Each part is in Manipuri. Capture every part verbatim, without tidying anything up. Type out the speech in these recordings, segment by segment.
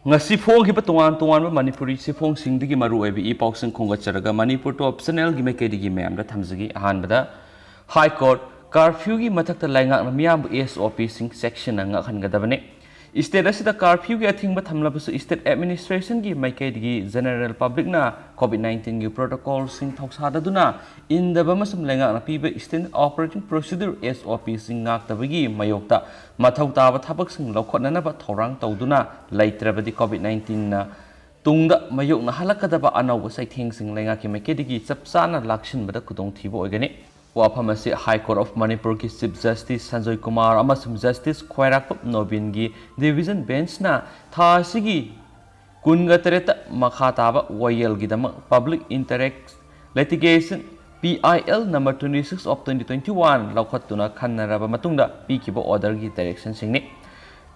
ꯉꯁꯤ ꯐꯣꯡꯈꯤꯕ ꯇꯣꯉꯥꯟ ꯇꯣꯉꯥꯟꯕ ꯃꯅꯤꯄꯨꯔꯤ ꯆꯦꯐꯣꯡꯁꯤꯡꯗꯒꯤ ꯃꯔꯨꯑꯣꯏꯕ ꯏ ꯄꯥꯎꯁꯤꯡ ꯈꯣꯝꯒꯠꯆꯔꯒ ꯃꯅꯤꯄꯨꯔ ꯇꯣꯞ ꯆꯦꯅꯦꯜꯒꯤ ꯃꯥꯏꯀꯩꯗꯒꯤ ꯃꯌꯥꯝꯗ ꯊꯝꯖꯒꯦ꯫ ꯑꯍꯥꯟꯕꯗ, ꯍꯥꯏ ꯀꯣꯔꯠ ꯀꯥꯔꯐ꯭ꯌꯨꯒꯤ ꯃꯊꯛꯇ ꯂꯩꯉꯥꯛꯅ ꯃꯤꯌꯥꯝꯕꯨ ꯑꯦꯁ ꯑꯣ ꯄꯤꯁꯤꯡ ꯆꯦꯛꯁꯤꯟꯅ ꯉꯥꯛꯍꯟꯒꯗꯕꯅꯤ꯫ ꯏꯁꯇꯦꯠ ꯑꯁꯤꯗ ꯀꯥꯔꯐ꯭ꯌꯨꯒꯤ ꯑꯊꯤꯡꯕ ꯊꯝꯂꯕꯁꯨ ꯏꯁꯇꯦꯠ ꯑꯦꯗꯃꯤꯅꯤꯁꯇ꯭ꯔꯦꯁꯟꯒꯤ ꯃꯥꯏꯀꯩꯗꯒꯤ ꯖꯦꯅꯔꯦꯜ ꯄꯕ꯭ꯂꯤꯛꯅ ꯀꯣꯚꯤꯗ ꯅꯥꯏꯟꯇꯤꯟꯒꯤ ꯄ꯭ꯔꯣꯇꯣꯀꯣꯜꯁꯤꯡ ꯊꯧꯁꯥꯗꯗꯨꯅ ꯏꯟꯗꯕ ꯑꯃꯁꯨꯡ ꯂꯩꯉꯥꯛꯅ ꯄꯤꯕ ꯏꯁꯇꯦꯟꯗꯔꯗ ꯑꯣꯄꯔꯦꯇꯤꯡ ꯄ꯭ꯔꯣꯁꯤꯗ꯭ꯌꯨꯔ ꯑꯦꯁ ꯑꯣ ꯄꯤꯁꯤꯡ ꯉꯥꯛꯇꯕꯒꯤ ꯃꯥꯌꯣꯛꯇ ꯃꯊꯧ ꯇꯥꯕ ꯊꯕꯛꯁꯤꯡ ꯂꯧꯈꯠꯅꯅꯕ ꯊꯧꯔꯥꯡ ꯇꯧꯗꯨꯅ ꯂꯩꯇ꯭ꯔꯕꯗꯤ ꯀꯣꯚꯤꯗ ꯅꯥꯏꯟꯇꯤꯟꯅ ꯇꯨꯡꯗ ꯃꯥꯌꯣꯛꯅꯍꯜꯂꯛꯀꯗꯕ ꯑꯅꯧꯕ ꯆꯩꯊꯦꯡꯁꯤꯡ ꯂꯩꯉꯥꯛꯀꯤ ꯃꯥꯏꯀꯩꯗꯒꯤ ꯆꯞ ꯆꯥꯅ ꯂꯥꯛꯁꯤꯟꯕꯗ ꯈꯨꯗꯣꯡꯊꯤꯕ ꯑꯣꯏꯒꯅꯤ꯫ ꯋꯥꯐꯝ ꯑꯁꯤ ꯍꯥꯏ ꯀꯣꯔꯠ ꯑꯣꯐ ꯃꯅꯤꯄꯨꯔꯒꯤ ꯆꯤꯐ ꯖꯁꯇꯤꯁ ꯁꯟꯖꯣꯏ ꯀꯨꯃꯥꯔ ꯑꯃꯁꯨꯡ ꯖꯁꯇꯤꯁ ꯈ꯭ꯋꯥꯏꯔꯥꯛꯄꯝ ꯅꯣꯕꯤꯟꯒꯤ ꯗꯤꯚꯤꯖꯟ ꯕꯦꯟꯆꯅ ꯊꯥ ꯑꯁꯤꯒꯤ ꯀꯨꯟꯒ ꯇꯔꯦꯠꯇ ꯃꯈꯥ ꯇꯥꯕ ꯋꯥꯌꯦꯜꯒꯤꯗꯃꯛ public interest litigation P I L number twenty six of twenty twenty one ꯂꯧꯈꯠꯇꯨꯅ ꯈꯟꯅꯔꯕ ꯃꯇꯨꯡꯗ ꯄꯤꯈꯤꯕ ꯑꯣꯔꯗꯔꯒꯤ ꯗꯥꯏꯔꯦꯛꯁꯟꯁꯤꯡꯅꯤ꯫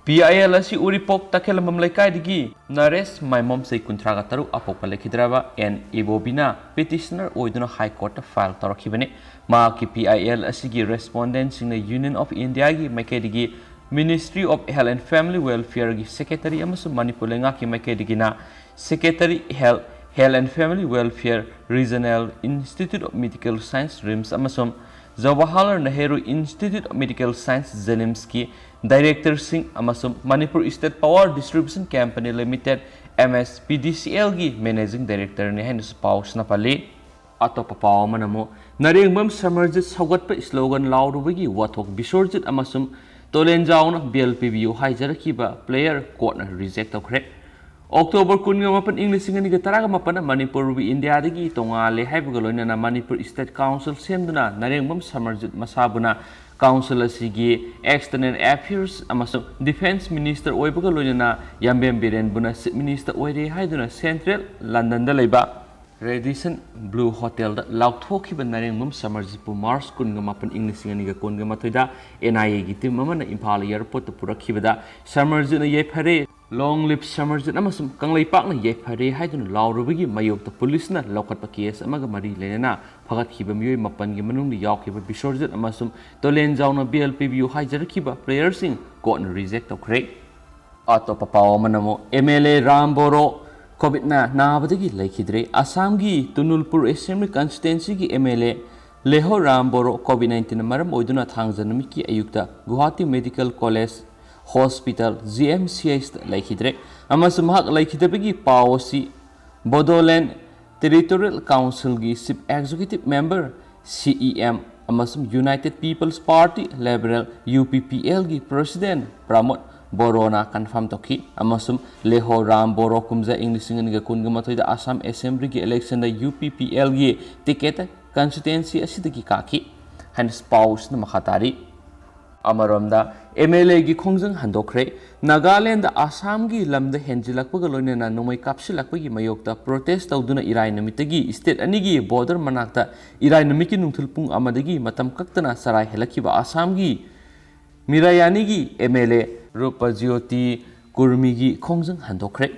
ꯄꯤ ꯑꯥꯏ ꯑꯦꯜ ꯑꯁꯤ ꯎꯔꯤꯄꯣꯛ ꯇꯈꯦꯂꯝꯕꯝ ꯂꯩꯀꯥꯏꯗꯒꯤ ꯅꯔꯦꯁ ꯃꯥꯏꯃꯣꯝ, ꯆꯍꯤ ꯀꯨꯟꯊ꯭ꯔꯥꯒ ꯇꯔꯨꯛ, ꯑꯄꯣꯛꯄ ꯂꯩꯈꯤꯗ꯭ꯔꯕ ꯑꯦꯟ ꯏꯕꯣꯕꯤꯅ ꯄꯤꯇꯤꯁꯅꯔ ꯑꯣꯏꯗꯨꯅ ꯍꯥꯏ ꯀꯣꯔꯠꯇ ꯐꯥꯏꯜ ꯇꯧꯔꯛꯈꯤꯕꯅꯤ꯫ ꯃꯍꯥꯛꯀꯤ ꯄꯤ ꯑꯥꯏ ꯑꯦꯜ ꯑꯁꯤꯒꯤ ꯔꯦꯁꯄꯣꯟꯗꯦꯟꯁꯤꯡꯅ ꯌꯨꯅꯤꯌꯟ ꯑꯣꯐ ꯏꯟꯗꯤꯌꯥꯒꯤ ꯃꯥꯏꯀꯩꯗꯒꯤ ministry of health and family ꯋꯦꯜꯐꯤꯌꯔꯒꯤ ꯁꯦꯀ꯭ꯔꯦꯇꯔꯤ ꯑꯃꯁꯨꯡ ꯃꯅꯤꯄꯨꯔ ꯂꯩꯉꯥꯛꯀꯤ ꯃꯥꯏꯀꯩꯗꯒꯤꯅ secretary health, health and family welfare, regional institute of medical science, RIMS, ꯑꯃꯁꯨꯡ Jawaharlal Nehru institute of medical science, ꯖꯦꯅꯤꯝꯁꯀꯤ ꯗꯥꯏꯔꯦꯛꯇꯔꯁꯤꯡ ꯑꯃꯁꯨꯡ Manipur state power distribution company limited, M S P D C ꯑꯦꯜꯒꯤ ꯃꯦꯅꯦꯖꯤꯡ ꯗꯥꯏꯔꯦꯛꯇꯔꯅꯤ ꯍꯥꯏꯅꯁꯨ ꯄꯥꯎꯁꯤꯅ ꯄꯜꯂꯤ꯫ ꯑꯇꯣꯞꯄ ꯄꯥꯎ ꯑꯃꯅ ꯑꯃꯨꯛ ꯅꯔꯦꯡꯕꯝ ꯁꯃꯔꯖꯤꯠ ꯁꯧꯒꯠꯄ ꯁ꯭ꯂꯣꯒꯟ ꯂꯥꯎꯔꯨꯕꯒꯤ ꯋꯥꯊꯣꯛ ꯕꯤꯁꯣꯔꯖꯤꯠ ꯑꯃꯁꯨꯡ ꯇꯣꯂꯦꯟꯖꯥꯎꯅ ꯕꯦꯜ ꯄꯤꯕꯤꯌꯨ ꯍꯥꯏꯖꯔꯛꯈꯤꯕ ꯄ꯭ꯂꯦꯌꯔ ꯀꯣꯔꯠꯅ ꯔꯤꯖꯦꯛ ꯇꯧꯈ꯭ꯔꯦ꯫ ꯑꯣꯛꯇꯣꯕꯔ ꯀꯨꯟꯒ ꯃꯥꯄꯟ, ꯏꯪ ꯂꯤꯁꯤꯡ ꯑꯅꯤꯒ ꯇꯔꯥꯒ ꯃꯥꯄꯟꯗ ꯃꯅꯤꯄꯨꯔꯕꯨ ꯏꯟꯗꯤꯌꯥꯗꯒꯤ ꯇꯣꯉꯥꯜꯂꯦ ꯍꯥꯏꯕꯒ ꯂꯣꯏꯅꯅ ꯃꯅꯤꯄꯨꯔ ꯏꯁꯇꯦꯠ ꯀꯥꯎꯟꯁꯤꯜ ꯁꯦꯝꯗꯨꯅ ꯅꯔꯦꯡꯕꯝ ꯁꯃꯔꯖꯤꯠ ꯃꯁꯥꯕꯨꯅ ꯀꯥꯎꯟꯁꯤꯜ ꯑꯁꯤꯒꯤ ꯑꯦꯛꯁꯇꯔꯅꯦꯜ ꯑꯦꯐꯤꯌꯔꯁ ꯑꯃꯁꯨꯡ ꯗꯤꯐꯦꯟꯁ ꯃꯤꯅꯤꯁꯇꯔ ꯑꯣꯏꯕꯒ ꯂꯣꯏꯅꯅ ꯌꯥꯝꯕꯦꯝ ꯕꯤꯔꯦꯟꯕꯨꯅ ꯆꯤꯐ ꯃꯤꯅꯤꯁꯇꯔ ꯑꯣꯏꯔꯦ ꯍꯥꯏꯗꯨꯅ ꯁꯦꯟꯇ꯭ꯔꯦꯜ ꯂꯟꯗꯟꯗ ꯂꯩꯕ ꯔꯦꯗꯤꯁꯟ ꯕ꯭ꯂꯨ ꯍꯣꯇꯦꯜꯗ ꯂꯥꯎꯊꯣꯛꯈꯤꯕ ꯅꯔꯦꯡꯕꯝ ꯁꯃꯔꯖꯤꯠꯄꯨ ꯃꯥꯔꯆ ꯀꯨꯟꯒ ꯃꯥꯄꯟ, ꯏꯪ ꯂꯤꯁꯤꯡ ꯑꯅꯤꯒ ꯀꯨꯟꯒ ꯃꯥꯊꯣꯏꯗ ꯑꯦꯟ ꯑꯥꯏ ꯑꯦꯒꯤ ꯇꯤꯝ ꯑꯃꯅ ꯏꯝꯐꯥꯜ ꯑꯦꯌꯔꯄꯣꯔꯠꯇ ꯄꯨꯔꯛꯈꯤꯕꯗ ꯁꯃꯔꯖꯤꯠꯅ "ꯌꯥꯏꯐꯔꯦ, long live ꯁꯃꯔꯖꯤꯠ" ꯑꯃꯁꯨꯡ "ꯀꯪꯂꯩꯄꯥꯛꯅ ꯌꯥꯏꯐꯔꯦ" ꯍꯥꯏꯗꯨꯅ ꯂꯥꯎꯔꯨꯕꯒꯤ ꯃꯥꯌꯣꯛꯇ ꯄꯨꯂꯤꯁꯅ ꯂꯧꯈꯠꯄ ꯀꯦꯁ ꯑꯃꯒ ꯃꯔꯤ ꯂꯩꯅꯅ ꯐꯒꯠꯈꯤꯕ ꯃꯤꯑꯣꯏ ꯃꯥꯄꯟꯒꯤ ꯃꯅꯨꯡꯗ ꯌꯥꯎꯈꯤꯕ ꯕꯤꯁꯣꯔꯖꯤꯠ ꯑꯃꯁꯨꯡ ꯇꯣꯂꯦꯟꯖꯥꯎꯅ ꯕꯦꯜ ꯄꯤꯕꯤꯌꯨ ꯍꯥꯏꯖꯔꯛꯈꯤꯕ ꯄ꯭ꯂꯦꯌꯔꯁꯤꯡ ꯀꯣꯔꯠꯅ ꯔꯤꯖꯦꯛ ꯇꯧꯈ꯭ꯔꯦ꯫ ꯑꯇꯣꯞꯄ ꯄꯥꯎ ꯑꯃꯅ ꯑꯃꯨꯛ MLA ꯔꯥꯝ ꯕꯣꯔꯣ ꯀꯣꯚꯤꯗꯅ ꯅꯥꯕꯗꯒꯤ ꯂꯩꯈꯤꯗ꯭ꯔꯦ꯫ ꯑꯁꯥꯝꯒꯤ ꯇꯨꯅꯨꯜꯄꯨꯔ ꯑꯦꯁꯦꯝꯕ꯭ꯂꯤ ꯀꯟꯁꯇꯤꯇ꯭ꯋꯦꯟꯁꯤꯒꯤ MLA ꯂꯦꯍꯣ ꯔꯥꯝ ꯕꯣꯔꯣ ꯀꯣꯚꯤꯗ ꯅꯥꯏꯟꯇꯤꯟꯅ ꯃꯔꯝ ꯑꯣꯏꯗꯨꯅ ꯊꯥꯡꯖ ꯅꯨꯃꯤꯠꯀꯤ ꯑꯌꯨꯛꯇ ꯒꯨꯋꯥꯍꯥꯇꯤ ꯃꯦꯗꯤꯀꯦꯜ ꯀꯣꯂꯦꯖ ꯍꯣꯁꯄꯤꯇꯥꯜ, GMCHꯇ ꯂꯩꯈꯤꯗ꯭ꯔꯦ ꯑꯃꯁꯨꯡ ꯃꯍꯥꯛ ꯂꯩꯈꯤꯗꯕꯒꯤ ꯄꯥꯎ ꯑꯁꯤ ꯕꯣꯗꯣꯂꯦꯟ ꯇꯦꯔꯤꯇꯣꯔꯤꯌꯦꯜ ꯀꯥꯎꯟꯁꯤꯜꯒꯤ ꯆꯤꯐ ꯑꯦꯛꯖꯤꯀ꯭ꯌꯨꯇꯤꯚ ꯃꯦꯝꯕꯔ, CEM, ꯑꯃꯁꯨꯡ United People's Party, Liberal, UPPLꯒꯤ ꯄ꯭ꯔꯦꯁꯤꯗꯦꯟꯠ ꯄ꯭ꯔꯃꯣꯗ ꯕꯣꯔꯣꯅ ꯀꯟꯐꯥꯔꯝ ꯇꯧꯈꯤ ꯑꯃꯁꯨꯡ ꯂꯦꯍꯣ ꯔꯥꯝ ꯕꯣꯔꯣ ꯀꯨꯝꯖꯥ ꯏꯪ ꯂꯤꯁꯤꯡ ꯑꯅꯤꯒ ꯀꯨꯟꯒ ꯃꯥꯊꯣꯏꯗ ꯑꯁꯥꯝ ꯑꯦꯁꯦꯝꯕ꯭ꯂꯤꯒꯤ ꯏꯂꯦꯛꯁꯟꯗ UPPLꯒꯤ ꯇꯤꯀꯦꯠꯇ ꯀꯟꯁꯇꯤꯇ꯭ꯋꯦꯟꯁꯤ ꯑꯁꯤꯗꯒꯤ ꯀꯥꯈꯤ ꯍꯥꯏꯅ ꯄꯥꯎꯁꯤꯅ ꯃꯈꯥ ꯇꯥꯔꯤ꯫ ꯑꯃꯔꯣꯝꯗ, MLAꯒꯤ ꯈꯣꯡꯖꯪ ꯍꯟꯗꯣꯛꯈ꯭ꯔꯦ꯫ ꯅꯥꯒꯥꯂꯦꯟꯗ ꯑꯁꯥꯝꯒꯤ ꯂꯝꯗ ꯍꯦꯟꯖꯤꯜꯂꯛꯄꯒ ꯂꯣꯏꯅꯅ ꯅꯣꯡꯃꯩ ꯀꯥꯞꯁꯤꯜꯂꯛꯄꯒꯤ ꯃꯥꯌꯣꯛꯇ ꯄ꯭ꯔꯣꯇꯦꯁ ꯇꯧꯗꯨꯅ ꯏꯔꯥꯏ ꯅꯨꯃꯤꯠꯇꯒꯤ ꯁ꯭ꯇꯦꯠ ꯑꯅꯤꯒꯤ ꯕꯣꯔꯗꯔ ꯃꯅꯥꯛꯇ ꯏꯔꯥꯏ ꯅꯨꯃꯤꯠꯀꯤ ꯅꯨꯡꯊꯤꯜ ꯄꯨꯡ ꯑꯃꯗꯒꯤ ꯃꯇꯝ ꯀꯛꯇꯅ ꯆꯔꯥꯏ ꯍꯦꯜꯂꯛꯈꯤꯕ ꯑꯁꯥꯝꯒꯤ ꯃꯤꯔꯥꯌꯥꯅꯤꯒꯤ MLA ꯔꯨꯄꯖ꯭ꯌꯣꯇꯤ ꯀꯨꯔꯃꯤꯒꯤ ꯈꯣꯡꯖꯪ ꯍꯟꯗꯣꯛꯈ꯭ꯔꯦ꯫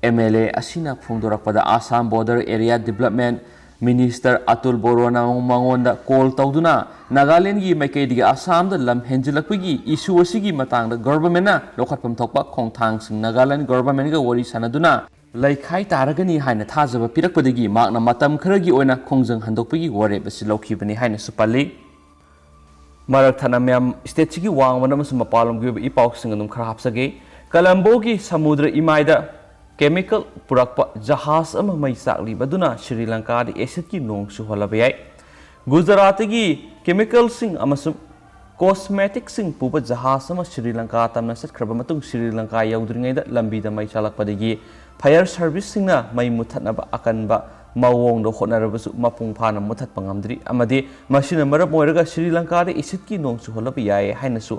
MLA ꯑꯁꯤꯅ ꯐꯣꯡꯗꯣꯔꯛꯄꯗ Assam border area development minister Atul ꯕꯣꯔꯣꯅ ꯃꯉꯣꯟꯗ ꯀꯣꯜ ꯇꯧꯗꯨꯅ ꯅꯥꯒꯥꯂꯦꯟꯗꯒꯤ ꯃꯥꯏꯀꯩꯗꯒꯤ ꯑꯁꯥꯝꯗ ꯂꯝ ꯍꯦꯟꯖꯤꯜꯂꯛꯄꯒꯤ ꯏꯁꯨ ꯑꯁꯤꯒꯤ ꯃꯇꯥꯡꯗ ꯒꯣꯚꯔꯟꯃꯦꯟꯠꯅ ꯂꯧꯈꯠꯐꯝ ꯊꯣꯛꯄ ꯈꯣꯡꯊꯥꯡꯁꯤꯡ ꯅꯥꯒꯥꯂꯦꯟꯗ ꯒꯣꯚꯔꯟꯃꯦꯟꯠꯒ ꯋꯥꯔꯤ ꯁꯥꯅꯗꯨꯅ ꯂꯩꯈꯥꯏ ꯇꯥꯔꯒꯅꯤ ꯍꯥꯏꯅ ꯊꯥꯖꯕ ꯄꯤꯔꯛꯄꯗꯒꯤ ꯃꯍꯥꯛꯅ ꯃꯇꯝ ꯈꯔꯒꯤ ꯑꯣꯏꯅ ꯈꯣꯡꯖꯪ ꯍꯟꯗꯣꯛꯄꯒꯤ ꯋꯥꯔꯦꯞ ꯑꯁꯤ ꯂꯧꯈꯤꯕꯅꯤ ꯍꯥꯏꯅꯁꯨ ꯄꯜꯂꯤ꯫ ꯃꯔꯛ ꯊꯠꯅ ꯃꯌꯥꯝ, ꯁ꯭ꯇꯦꯠꯁꯤꯒꯤ ꯋꯥꯡꯃꯗ ꯑꯃꯁꯨꯡ ꯃꯄꯥꯟꯂꯣꯝꯒꯤ ꯑꯣꯏꯕ ꯏ ꯄꯥꯎꯁꯤꯡ ꯑꯗꯨꯝ ꯈꯔ ꯍꯥꯞꯆꯒꯦ꯫ ꯀꯂꯝꯕꯣꯒꯤ ꯁꯃꯨꯗ꯭ꯔ ꯏꯃꯥꯏꯗ ꯀꯦꯃꯤꯀꯦꯜ ꯄꯨꯔꯛꯄ ꯖꯍꯥꯖ ꯑꯃ ꯃꯩ ꯆꯥꯛꯂꯤꯕ ꯑꯗꯨꯅ ꯁ꯭ꯔꯤ ꯂꯪꯀꯥꯗ ꯑꯦꯁꯤꯗꯀꯤ ꯅꯣꯡ ꯆꯨꯍꯜꯂꯕ ꯌꯥꯏ꯫ ꯒꯨꯖꯔꯥꯠꯇꯒꯤ ꯀꯦꯃꯤꯀꯦꯜꯁꯤꯡ ꯑꯃꯁꯨꯡ ꯀꯣꯁꯃꯦꯇꯤꯛꯁꯤꯡ ꯄꯨꯕ ꯖꯍꯥꯖ ꯑꯃ ꯁ꯭ꯔꯤ ꯂꯪꯀꯥ ꯇꯝꯅ ꯆꯠꯈ꯭ꯔꯕ ꯃꯇꯨꯡ ꯁ꯭ꯔꯤ ꯂꯪꯀꯥ ꯌꯧꯗ꯭ꯔꯤꯉꯩꯗ ꯂꯝꯕꯤꯗ ꯃꯩ ꯆꯥꯛꯂꯛꯄꯗꯒꯤ ꯐꯥꯌꯔ ꯁꯔꯚꯤꯁꯁꯤꯡꯅ ꯃꯩ ꯃꯨꯠꯊꯠꯅꯕ ꯑꯀꯟꯕ ꯃꯑꯣꯡꯗ ꯍꯣꯠꯅꯔꯕꯁꯨ ꯃꯄꯨꯡ ꯐꯥꯅ ꯃꯨꯠꯊꯠꯄ ꯉꯝꯗ꯭ꯔꯤ ꯑꯃꯗꯤ ꯃꯁꯤꯅ ꯃꯔꯝ ꯑꯣꯏꯔꯒ ꯁ꯭ꯔꯤ ꯂꯪꯀꯥꯗ ꯑꯦꯁꯤꯗꯀꯤ ꯅꯣꯡ ꯆꯨꯍꯜꯂꯕ ꯌꯥꯏ ꯍꯥꯏꯅꯁꯨ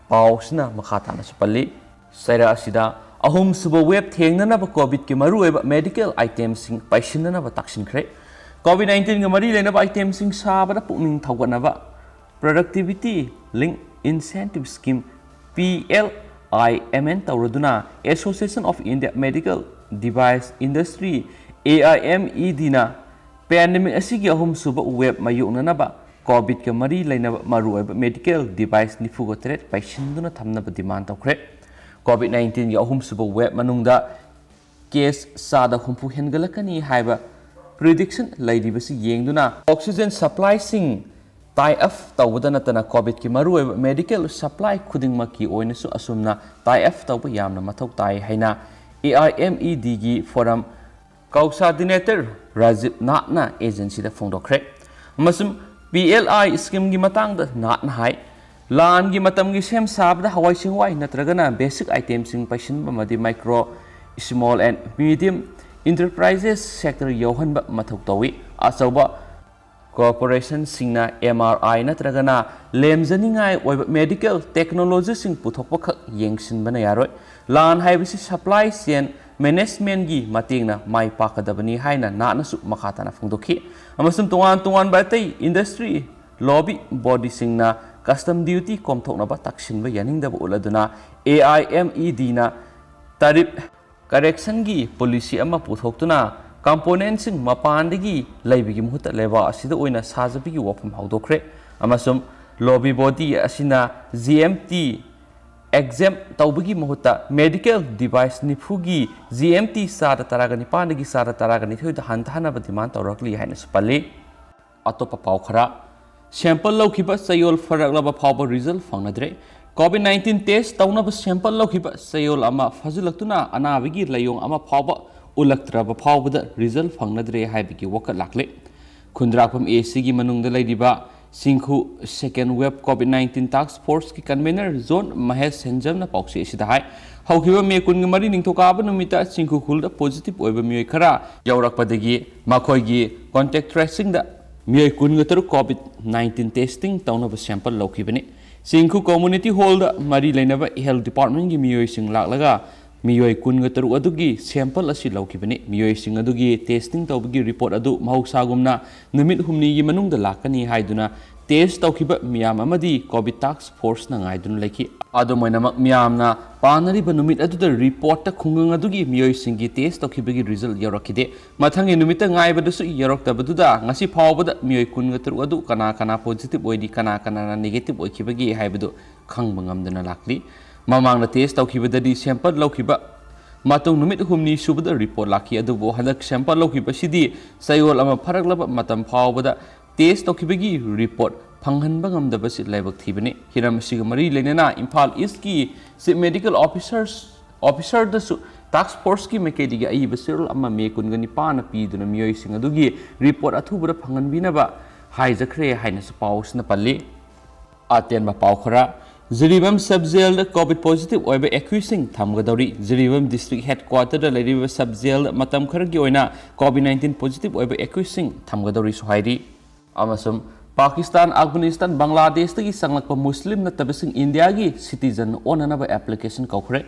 ꯄꯥꯎꯁꯤꯅ ꯃꯈꯥ ꯇꯥꯅꯁꯨ ꯄꯜꯂꯤ꯫ ꯆꯩꯔꯥꯛ ꯑꯁꯤꯗ ꯑꯍꯨꯝꯁꯨꯕ ꯋꯦꯕ ꯊꯦꯡꯅꯅꯕ ꯀꯣꯚꯤꯗꯀꯤ ꯃꯔꯨꯑꯣꯏꯕ ꯃꯦꯗꯤꯀꯦꯜ ꯑꯥꯏꯇꯦꯝꯁꯤꯡ ꯄꯩꯁꯤꯟꯅꯅꯕ ꯇꯥꯛꯁꯤꯟꯈ꯭ꯔꯦ꯫ ꯀꯣꯚꯤꯗ ꯅꯥꯏꯟꯇꯤꯟꯒ ꯃꯔꯤ ꯂꯩꯅꯕ ꯑꯥꯏꯇꯦꯝꯁꯤꯡ ꯁꯥꯕꯗ ꯄꯨꯛꯅꯤꯡ ꯊꯧꯒꯠꯅꯕ Productivity Linked Incentive Scheme, PLIMN ꯇꯧꯔꯗꯨꯅ Association of India Medical Device Industry, AIMEDꯅ ꯄꯦꯟꯗꯦꯃꯤꯛ ꯑꯁꯤꯒꯤ ꯑꯍꯨꯝꯁꯨꯕ ꯋꯦꯕ ꯃꯥꯌꯣꯛꯅꯅꯕ ꯀꯣꯚꯤꯗꯀ ꯃꯔꯤ ꯂꯩꯅꯕ ꯃꯔꯨꯑꯣꯏꯕ ꯃꯦꯗꯤꯀꯦꯜ ꯗꯤꯚꯥꯏꯁ ꯅꯤꯐꯨꯒ ꯇꯔꯦꯠ ꯄꯩꯁꯤꯟꯗꯨꯅ ꯊꯝꯅꯕ ꯗꯤꯃꯥꯟ ꯇꯧꯈ꯭ꯔꯦ꯫ COVID nineteenꯒꯤ ꯑꯍꯨꯝꯁꯨꯕ wave ꯃꯅꯨꯡꯗ case ꯆꯥꯗ ꯍꯨꯝꯐꯨ ꯍꯦꯟꯒꯠꯂꯛꯀꯅꯤ ꯍꯥꯏꯕ prediction ꯂꯩꯔꯤꯕꯁꯤ ꯌꯦꯡꯗꯨꯅ oxygen supplyꯁꯤꯡ tie up ꯇꯧꯕꯗ ꯅꯠꯇꯅ COVIDꯀꯤ ꯃꯔꯨꯑꯣꯏꯕ medical supply ꯈꯨꯗꯤꯡꯃꯛꯀꯤ ꯑꯣꯏꯅꯁꯨ ꯑꯁꯨꯝꯅ tie up ꯇꯧꯕ ꯌꯥꯝꯅ ꯃꯊꯧ ꯇꯥꯏ ꯍꯥꯏꯅ AIMEDꯒꯤ forum coordinator ꯔꯥꯖꯤꯕ ꯅꯥꯠꯅ agencyꯗ ꯐꯣꯡꯗꯣꯛꯈ꯭ꯔꯦ꯫ ꯑꯃꯁꯨꯡ PLI schemeꯒꯤ ꯃꯇꯥꯡꯗ ꯅꯥꯠꯅ ꯍꯥꯏ, ꯂꯥꯟꯒꯤ ꯃꯇꯝꯒꯤ ꯁꯦꯝ ꯁꯥꯕꯗ ꯍꯋꯥꯏ ꯆꯦꯡꯋꯥꯏ ꯅꯠꯇ꯭ꯔꯒꯅ basic itemꯁꯤꯡ ꯄꯩꯁꯤꯟꯕ ꯑꯃꯗꯤ micro, small and medium enterprises sector ꯌꯧꯍꯟꯕ ꯃꯊꯧ ꯇꯧꯏ꯫ ꯑꯆꯧꯕ corporationꯁꯤꯡꯅ MRI ꯅꯠꯇ꯭ꯔꯒꯅ ꯂꯦꯝꯖꯅꯤꯡꯉꯥꯏ ꯑꯣꯏꯕ medical technologyꯁꯤꯡ ꯄꯨꯊꯣꯛꯄꯈꯛ ꯌꯦꯡꯁꯤꯟꯕꯅ ꯌꯥꯔꯣꯏ꯫ ꯂꯥꯟ ꯍꯥꯏꯕꯁꯤ supply chain managementꯀꯤ ꯃꯇꯦꯡꯅ ꯃꯥꯏ ꯄꯥꯛꯀꯗꯕꯅꯤ ꯍꯥꯏꯅ ꯅꯥꯠꯅꯁꯨ ꯃꯈꯥ ꯇꯥꯅ ꯐꯣꯡꯗꯣꯛꯈꯤ꯫ ꯑꯃꯁꯨꯡ ꯇꯣꯉꯥꯟ ꯇꯣꯉꯥꯟꯕ ꯑꯇꯩ industry lobby bodyꯁꯤꯡꯅ custom duty ꯀꯣꯝꯊꯣꯛꯅꯕ ꯇꯛꯁꯤꯟꯕ ꯌꯥꯅꯤꯡꯗꯕ ꯎꯠꯂꯗꯨꯅ AIMEDꯅ tariff correctionꯒꯤ policy ꯑꯃ ꯄꯨꯊꯣꯛꯇꯨꯅ componentꯁꯤꯡ ꯃꯄꯥꯟꯗꯒꯤ ꯂꯩꯕꯒꯤ ꯃꯍꯨꯠꯇ ꯂꯩꯕꯥꯛ ꯑꯁꯤꯗ ꯑꯣꯏꯅ ꯁꯥꯖꯕꯒꯤ ꯋꯥꯐꯝ ꯍꯧꯗꯣꯛꯈ꯭ꯔꯦ꯫ ꯑꯃꯁꯨꯡ lobby body ꯑꯁꯤꯅ GMT exempt ꯇꯧꯕꯒꯤ ꯃꯍꯨꯠꯇ medical device ꯅꯤꯐꯨꯒꯤ GMT ꯆꯥꯗ ꯇꯔꯥꯒ ꯅꯤꯄꯥꯟꯗꯒꯤ ꯆꯥꯗ ꯇꯔꯥꯒ ꯅꯤꯊꯣꯏꯗ ꯍꯟꯊꯍꯟꯅꯕ demand ꯇꯧꯔꯛꯂꯤ ꯍꯥꯏꯅꯁꯨ ꯄꯜꯂꯤ꯫ ꯑꯇꯣꯞꯄ ꯄꯥꯎ ꯈꯔ꯫ Sample ꯂꯧꯈꯤꯕ ꯆꯌꯣꯜ ꯐꯔꯛꯂꯕ ꯐꯥꯎꯕ result ꯐꯪꯅꯗ꯭ꯔꯦ꯫ COVID nineteen test ꯇꯧꯅꯕ sample ꯂꯧꯈꯤꯕ ꯆꯌꯣꯜ ꯑꯃ ꯐꯥꯖꯤꯜꯂꯛꯇꯨꯅ ꯑꯅꯥꯕꯒꯤ ꯂꯥꯏꯑꯣꯡ ꯑꯃ ꯐꯥꯎꯕ ꯎꯠꯂꯛꯇ꯭ꯔꯕ ꯐꯥꯎꯕꯗ result ꯐꯪꯅꯗ꯭ꯔꯦ ꯍꯥꯏꯕꯒꯤ ꯋꯥꯀꯠ ꯂꯥꯛꯂꯦ꯫ ꯈꯨꯟꯗ꯭ꯔꯥꯛꯄꯝ ACꯒꯤ ꯃꯅꯨꯡꯗ ꯂꯩꯔꯤꯕ ꯆꯤꯡꯈꯨ second wave COVID nineteen task forceꯀꯤ convener ꯖꯣꯟ ꯃꯍꯦꯁ ꯁꯦꯟꯖꯝꯅ ꯄꯥꯎꯆꯦ ꯑꯁꯤꯗ ꯍꯥꯏ, ꯍꯧꯈꯤꯕ ꯃꯦ ꯀꯨꯟꯃꯔꯤ ꯅꯤꯡꯊꯧꯀꯥꯕ ꯅꯨꯃꯤꯠꯇ ꯆꯤꯡꯈꯨ ꯈꯨꯜꯗ positive ꯑꯣꯏꯕ ꯃꯤꯑꯣꯏ ꯈꯔ ꯌꯧꯔꯛꯄꯗꯒꯤ ꯃꯈꯣꯏꯒꯤ contact tracingꯗ ꯃꯤꯑꯣꯏ ꯀꯨꯟꯒ ꯇꯔꯨꯛ COVID nineteen testing ꯇꯧꯅꯕ sample ꯂꯧꯈꯤꯕꯅꯤ꯫ ꯆꯤꯡꯈꯨ community hallꯗ ꯃꯔꯤ ꯂꯩꯅꯕ health departmentꯀꯤ ꯃꯤꯑꯣꯏꯁꯤꯡ ꯂꯥꯛꯂꯒ ꯃꯤꯑꯣꯏ ꯀꯨꯟꯒ ꯇꯔꯨꯛ ꯑꯗꯨꯒꯤ sample ꯑꯁꯤ ꯂꯧꯈꯤꯕꯅꯤ꯫ ꯃꯤꯑꯣꯏꯁꯤꯡ ꯑꯗꯨꯒꯤ testing ꯇꯧꯕꯒꯤ report ꯑꯗꯨ ꯃꯍꯧꯁꯥꯒꯨꯝꯅ ꯅꯨꯃꯤꯠ ꯍꯨꯝꯅꯤꯒꯤ ꯃꯅꯨꯡꯗ ꯂꯥꯛꯀꯅꯤ ꯍꯥꯏꯗꯨꯅ test ꯇꯧꯈꯤꯕ ꯃꯤꯌꯥꯝ ꯑꯃꯗꯤ COVID task forceꯅ ꯉꯥꯏꯗꯨꯅ ꯂꯩꯈꯤ꯫ ꯑꯗꯨꯝ ꯑꯣꯏꯅꯃꯛ, ꯃꯤꯌꯥꯝꯅ ꯄꯥꯅꯔꯤꯕ ꯅꯨꯃꯤꯠ ꯑꯗꯨꯗ reportꯇ ꯈꯨꯡꯒꯪ ꯑꯗꯨꯒꯤ ꯃꯤꯑꯣꯏꯁꯤꯡꯒꯤ test ꯇꯧꯈꯤꯕꯒꯤ result ꯌꯧꯔꯛꯈꯤꯗꯦ꯫ ꯃꯊꯪꯒꯤ ꯅꯨꯃꯤꯠꯇ ꯉꯥꯏꯕꯗꯁꯨ ꯌꯧꯔꯛꯇꯕꯗꯨꯗ ꯉꯁꯤ ꯐꯥꯎꯕꯗ ꯃꯤꯑꯣꯏ ꯀꯨꯟꯒ ꯇꯔꯨꯛ ꯑꯗꯨ ꯀꯅꯥ ꯀꯅꯥ positive ꯑꯣꯏꯔꯤ, ꯀꯅꯥ ꯀꯅꯥꯅ negative ꯑꯣꯏꯈꯤꯕꯒꯦ ꯍꯥꯏꯕꯗꯨ ꯈꯪꯕ ꯉꯝꯗꯅ ꯂꯥꯛꯂꯤ꯫ ꯃꯃꯥꯡꯗ ꯇꯦꯁ ꯇꯧꯈꯤꯕꯗꯗꯤ ꯁꯦꯝꯄꯜ ꯂꯧꯈꯤꯕ ꯃꯇꯨꯡ ꯅꯨꯃꯤꯠ ꯍꯨꯝꯅꯤ ꯁꯨꯕꯗ ꯔꯤꯄꯣꯔꯠ ꯂꯥꯛꯈꯤ꯫ ꯑꯗꯨꯕꯨ ꯍꯟꯗꯛ ꯁꯦꯝꯄꯜ ꯂꯧꯈꯤꯕꯁꯤꯗꯤ ꯆꯌꯣꯜ ꯑꯃ ꯐꯥꯔꯛꯂꯕ ꯃꯇꯝ ꯐꯥꯎꯕꯗ ꯇꯦꯁ ꯇꯧꯈꯤꯕꯒꯤ ꯔꯤꯄꯣꯔꯠ ꯐꯪꯍꯟꯕ ꯉꯝꯗꯕꯁꯤ ꯂꯥꯏꯕꯛ ꯊꯤꯕꯅꯤ꯫ ꯍꯤꯔꯝ ꯑꯁꯤꯒ ꯃꯔꯤ ꯂꯩꯅꯅ ꯏꯝꯐꯥꯜ ꯏꯁꯀꯤ ꯆꯤꯐ ꯃꯦꯗꯤꯀꯦꯜ ꯑꯣꯐꯤꯁꯔꯁ ꯑꯣꯐꯤꯁꯔꯗꯁꯨ ꯇꯥꯛꯁ ꯐꯣꯔꯁꯀꯤ ꯃꯥꯏꯀꯩꯗꯒꯤ ꯑꯏꯕ ꯆꯦꯔꯣꯜ ꯑꯃ ꯃꯦ ꯀꯨꯟꯒ ꯅꯤꯄꯥꯟꯅ ꯄꯤꯗꯨꯅ ꯃꯤꯑꯣꯏꯁꯤꯡ ꯑꯗꯨꯒꯤ ꯔꯤꯄꯣꯔꯠ ꯑꯊꯨꯕꯗ ꯐꯪꯍꯟꯕꯤꯅꯕ ꯍꯥꯏꯖꯈ꯭ꯔꯦ ꯍꯥꯏꯅꯁꯨ ꯄꯥꯎ ꯑꯁꯤꯅ ꯄꯜꯂꯤ꯫ ꯑꯇꯦꯟꯕ ꯄꯥꯎ ꯈꯔ꯫ ꯖꯤꯔꯤꯕꯥꯝ ꯁꯕ ꯖꯦꯜꯗ ꯀꯣꯚꯤꯗ ꯄꯣꯖꯤꯇꯤꯚ ꯑꯣꯏꯕ ꯑꯦꯀ꯭ꯌꯨꯁꯁꯤꯡ ꯊꯝꯒꯗꯧꯔꯤ꯫ ꯖꯤꯔꯤꯕꯥꯝ ꯗꯤꯁꯇ꯭ꯔꯤꯛ ꯍꯦꯗꯀ꯭ꯋꯥꯇꯔꯗ ꯂꯩꯔꯤꯕ ꯁꯕ ꯖꯦꯜꯗ ꯃꯇꯝ ꯈꯔꯒꯤ ꯑꯣꯏꯅ ꯀꯣꯚꯤꯗ ꯅꯥꯏꯟꯇꯤꯟ ꯄꯣꯖꯤꯇꯤꯚ ꯑꯣꯏꯕ ꯑꯦꯀ꯭ꯌꯨꯁꯁꯤꯡ ꯊꯝꯒꯗꯧꯔꯤꯁꯨ ꯍꯥꯏꯔꯤ꯫ ꯑꯃꯁꯨꯡ ꯄꯥꯀꯤꯁꯇꯥꯟ, ꯑꯐꯒꯥꯅꯤꯁꯇꯥꯟ, ꯕꯪꯒ꯭ꯂꯥꯗꯦꯁꯇꯒꯤ ꯆꯪꯂꯛꯄ ꯃꯨꯁꯂꯤꯝ ꯅꯠꯇꯕꯁꯤꯡ ꯏꯟꯗꯤꯌꯥꯒꯤ ꯁꯤꯇꯤꯖꯟ ꯑꯣꯟꯅꯅꯕ ꯑꯦꯄ꯭ꯂꯤꯀꯦꯁꯟ ꯀꯧꯈ꯭ꯔꯦ꯫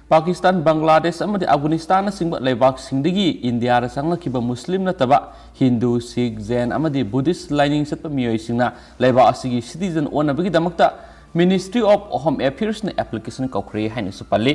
ꯄꯥꯀꯤꯁꯇꯥꯟ, ꯕꯪꯒ꯭ꯂꯥꯗꯦꯁ ꯑꯃꯗꯤ ꯑꯐꯒꯥꯅꯤꯁꯇꯥꯟꯅꯆꯤꯡꯕ ꯂꯩꯕꯥꯛꯁꯤꯡꯗꯒꯤ ꯏꯟꯗꯤꯌꯥꯗ ꯆꯪꯂꯛꯈꯤꯕ ꯃꯨꯁꯂꯤꯝ ꯅꯠꯇꯕ ꯍꯤꯟꯗꯨ, ꯁꯤꯈ, ꯖꯦꯟ ꯑꯃꯗꯤ ꯕꯨꯙꯤꯁ ꯂꯥꯏꯅꯤꯡ ꯆꯠꯄ ꯃꯤꯑꯣꯏꯁꯤꯡꯅ ꯂꯩꯕꯥꯛ ꯑꯁꯤꯒꯤ ꯁꯤꯇꯤꯖꯟ ꯑꯣꯟꯅꯕꯒꯤꯗꯃꯛꯇ ꯃꯤꯅꯤꯁꯇ꯭ꯔꯤ ꯑꯣꯐ ꯍꯣꯝ ꯑꯦꯐꯤꯌꯔꯁꯅ ꯑꯦꯄ꯭ꯂꯤꯀꯦꯁꯟ ꯀꯧꯈ꯭ꯔꯦ ꯍꯥꯏꯅꯁꯨ ꯄꯜꯂꯤ꯫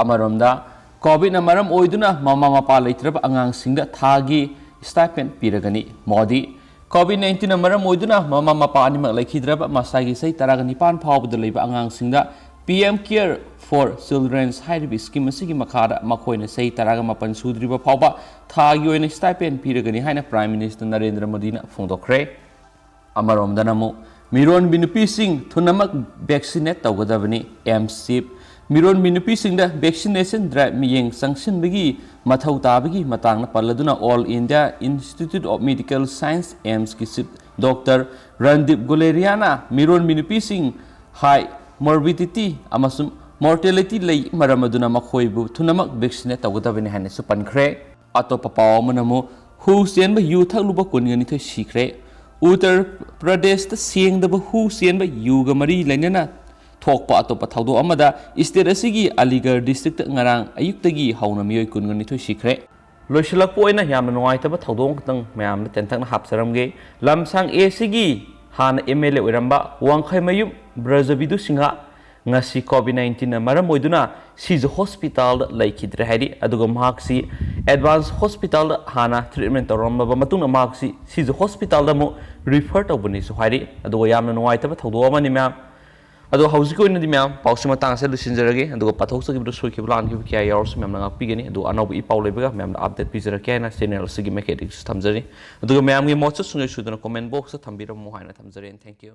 ꯑꯃꯔꯣꯝꯗ, ꯀꯣꯚꯤꯗꯅ ꯃꯔꯝ ꯑꯣꯏꯗꯨꯅ ꯃꯃꯥ ꯃꯄꯥ ꯂꯩꯇ꯭ꯔꯕ ꯑꯉꯥꯡꯁꯤꯡꯗ ꯊꯥꯒꯤ ꯁ꯭ꯇꯥꯏꯄꯦꯟ ꯄꯤꯔꯒꯅꯤ꯫ ꯃꯣꯗꯤ, ꯀꯣꯚꯤꯗ ꯅꯥꯏꯟꯇꯤꯟꯅ ꯃꯔꯝ ꯑꯣꯏꯗꯨꯅ ꯃꯃꯥ ꯃꯄꯥ ꯑꯅꯤꯃꯛ ꯂꯩꯈꯤꯗ꯭ꯔꯕ ꯃꯁꯥꯒꯤ ꯆꯍꯤ ꯇꯔꯥꯒ ꯅꯤꯄꯥꯟ ꯐꯥꯎꯕꯗ ꯂꯩꯕ ꯑꯉꯥꯡꯁꯤꯡꯗ P M care four children's ꯍꯥꯏꯔꯤꯕ ꯁ꯭ꯀꯤꯝ ꯑꯁꯤꯒꯤ ꯃꯈꯥꯗ ꯃꯈꯣꯏꯅ ꯆꯍꯤ ꯇꯔꯥꯒ ꯃꯥꯄꯟ ꯁꯨꯗ꯭ꯔꯤꯕ ꯐꯥꯎꯕ ꯊꯥꯒꯤ ꯑꯣꯏꯅ ꯁ꯭ꯇꯥꯏꯄꯦꯟ ꯄꯤꯔꯒꯅꯤ ꯍꯥꯏꯅ ꯄ꯭ꯔꯥꯏꯝ ꯃꯤꯅꯤꯁꯇꯔ ꯅꯔꯦꯟꯗ꯭ꯔ ꯃꯣꯗꯤꯅ ꯐꯣꯡꯗꯣꯛꯈ꯭ꯔꯦ꯫ ꯑꯃꯔꯣꯝꯗꯅ ꯑꯃꯨꯛ ꯃꯤꯔꯣꯟꯕꯤ ꯅꯨꯄꯤꯁꯤꯡ ꯊꯨꯅꯃꯛ ꯚꯦꯛꯁꯤꯅꯦꯠ ꯇꯧꯒꯗꯕꯅꯤ꯫ ꯑꯦꯝꯁ ꯆꯤꯐ ꯃꯤꯔꯣꯟꯕꯤ ꯅꯨꯄꯤꯁꯤꯡꯗ ꯚꯦꯛꯁꯤꯅꯦꯁꯟ ꯗ꯭ꯔꯥꯏꯚ ꯃꯤꯠꯌꯦꯡ ꯆꯪꯁꯤꯟꯕꯒꯤ ꯃꯊꯧ ꯇꯥꯕꯒꯤ ꯃꯇꯥꯡꯗ ꯄꯜꯂꯗꯨꯅ all India institute of medical science, ꯑꯦꯝꯁꯀꯤ ꯆꯤꯐ ꯗꯣꯛꯇꯔ ꯔꯟꯗꯤꯞ ꯒꯨꯂꯦꯔꯤꯌꯥꯅ ꯃꯤꯔꯣꯟꯕꯤ ꯅꯨꯄꯤꯁꯤꯡ ꯍꯥꯏ ꯃꯣꯔꯕꯤꯗꯤꯇꯤ ꯑꯃꯁꯨꯡ ꯃꯣꯔꯇꯦꯂꯤꯇꯤ ꯂꯩ, ꯃꯔꯝ ꯑꯗꯨꯅ ꯃꯈꯣꯏꯕꯨ ꯊꯨꯅꯃꯛ ꯚꯦꯛꯁꯤꯅꯦꯠ ꯇꯧꯒꯗꯕꯅꯤ ꯍꯥꯏꯅꯁꯨ ꯄꯟꯈ꯭ꯔꯦ꯫ ꯑꯇꯣꯞꯄ ꯄꯥꯎ ꯑꯃꯅ ꯑꯃꯨꯛ ꯍꯨ ꯆꯦꯟꯕ ꯌꯨ ꯊꯛꯂꯨꯕ ꯀꯨꯟꯒ ꯅꯤꯊꯣꯏ ꯁꯤꯈ꯭ꯔꯦ꯫ ꯎꯠꯇꯔ ꯄ꯭ꯔꯗꯦꯁꯇ ꯁꯦꯡꯗꯕ ꯍꯨ ꯆꯦꯟꯕ ꯌꯨꯒ ꯃꯔꯤ ꯂꯩꯅꯅ ꯊꯣꯛꯄ ꯑꯇꯣꯞꯄ ꯊꯧꯗꯣꯛ ꯑꯃꯗ ꯁ꯭ꯇꯦꯠ ꯑꯁꯤꯒꯤ ꯑꯂꯤꯒꯔ ꯗꯤꯁꯇ꯭ꯔꯤꯛꯇ ꯉꯔꯥꯡ ꯑꯌꯨꯛꯇꯒꯤ ꯍꯧꯅ ꯃꯤꯑꯣꯏ ꯀꯨꯟꯒ ꯅꯤꯊꯣꯏ ꯁꯤꯈ꯭ꯔꯦ꯫ ꯂꯣꯏꯁꯤꯜꯂꯛꯄ ꯑꯣꯏꯅ ꯌꯥꯝꯅ ꯅꯨꯡꯉꯥꯏꯇꯕ ꯊꯧꯗꯣꯛ ꯑꯃꯈꯛꯇꯪ ꯃꯌꯥꯝꯗ ꯇꯦꯟꯇꯛꯅ ꯍꯥꯞꯆꯔꯝꯒꯦ꯫ ꯂꯝꯁꯥꯡ ꯑꯦ ꯁꯤꯒꯤ ꯍꯥꯟꯅ ꯑꯦꯝ ꯑꯦꯜ ꯑꯦ ꯑꯣꯏꯔꯝꯕ ꯋꯥꯡꯈꯩꯃꯌꯨꯝ ꯕ꯭ꯔꯖꯕꯤꯗꯨ ꯁꯤꯡꯍ ꯉꯁꯤ ꯀꯣꯚꯤꯗ ꯅꯥꯏꯟꯇꯤꯟꯅ ꯃꯔꯝ ꯑꯣꯏꯗꯨꯅ ꯁꯤꯖ ꯍꯣꯁꯄꯤꯇꯥꯜꯗ ꯂꯩꯈꯤꯗ꯭ꯔꯦ ꯍꯥꯏꯔꯤ꯫ ꯑꯗꯨꯒ ꯃꯍꯥꯛꯁꯤ ꯑꯦꯗꯚꯥꯟꯁ ꯍꯣꯁꯄꯤꯇꯥꯜꯗ ꯍꯥꯟꯅ ꯇ꯭ꯔꯤꯠꯃꯦꯟ ꯇꯧꯔꯝꯂꯕ ꯃꯇꯨꯡꯗ ꯃꯍꯥꯛꯁꯤ ꯁꯤꯖ ꯍꯣꯁꯄꯤꯇꯥꯜꯗ ꯑꯃꯨꯛ ꯔꯤꯐꯔ ꯇꯧꯕꯅꯤꯁꯨ ꯍꯥꯏꯔꯤ꯫ ꯑꯗꯨꯒ ꯌꯥꯝꯅ ꯅꯨꯡꯉꯥꯏꯇꯕ ꯊꯧꯗꯣꯛ ꯑꯃꯅꯤ ꯃꯌꯥꯝ꯫ ꯑꯗꯣ ꯍꯧꯖꯤꯛꯀꯤ ꯑꯣꯏꯅꯗꯤ ꯃꯌꯥꯝ ꯄꯥꯎꯁꯤ ꯃꯇꯥꯡ ꯑꯁꯤꯗ ꯂꯣꯏꯁꯤꯟꯖꯔꯒꯦ꯫ ꯑꯗꯨꯒ ꯄꯥꯊꯣꯛꯆꯈꯤꯕꯗ ꯁꯣꯏꯈꯤꯕ ꯂꯥꯟꯈꯤꯕ ꯀꯌꯥ ꯌꯥꯎꯔꯁꯨ ꯃꯌꯥꯝꯅ ꯉꯥꯛꯄꯤꯒꯅꯤ꯫ ꯑꯗꯨꯒ ꯑꯅꯧꯕ ꯏ ꯄꯥꯎ ꯂꯩꯕꯒ ꯃꯌꯥꯝꯗ ꯑꯞꯗꯦꯠ ꯄꯤꯖꯔꯛꯀꯦ ꯍꯥꯏꯅ ꯆꯦꯅꯦꯜ ꯑꯁꯤꯒꯤ ꯃꯥꯏꯀꯩꯗꯒꯤꯁꯨ ꯊꯝꯖꯔꯤ꯫ ꯑꯗꯨꯒ ꯃꯌꯥꯝꯒꯤ ꯃꯣꯠꯁꯨ ꯁꯨꯡꯁꯣꯏ ꯁꯣꯏꯗꯅ ꯀꯣꯃꯦꯟ ꯕꯣꯛꯁꯇ ꯊꯝꯕꯤꯔꯝꯃꯨ ꯍꯥꯏꯅ ꯊꯝꯖꯔꯤ꯫ Thank you꯫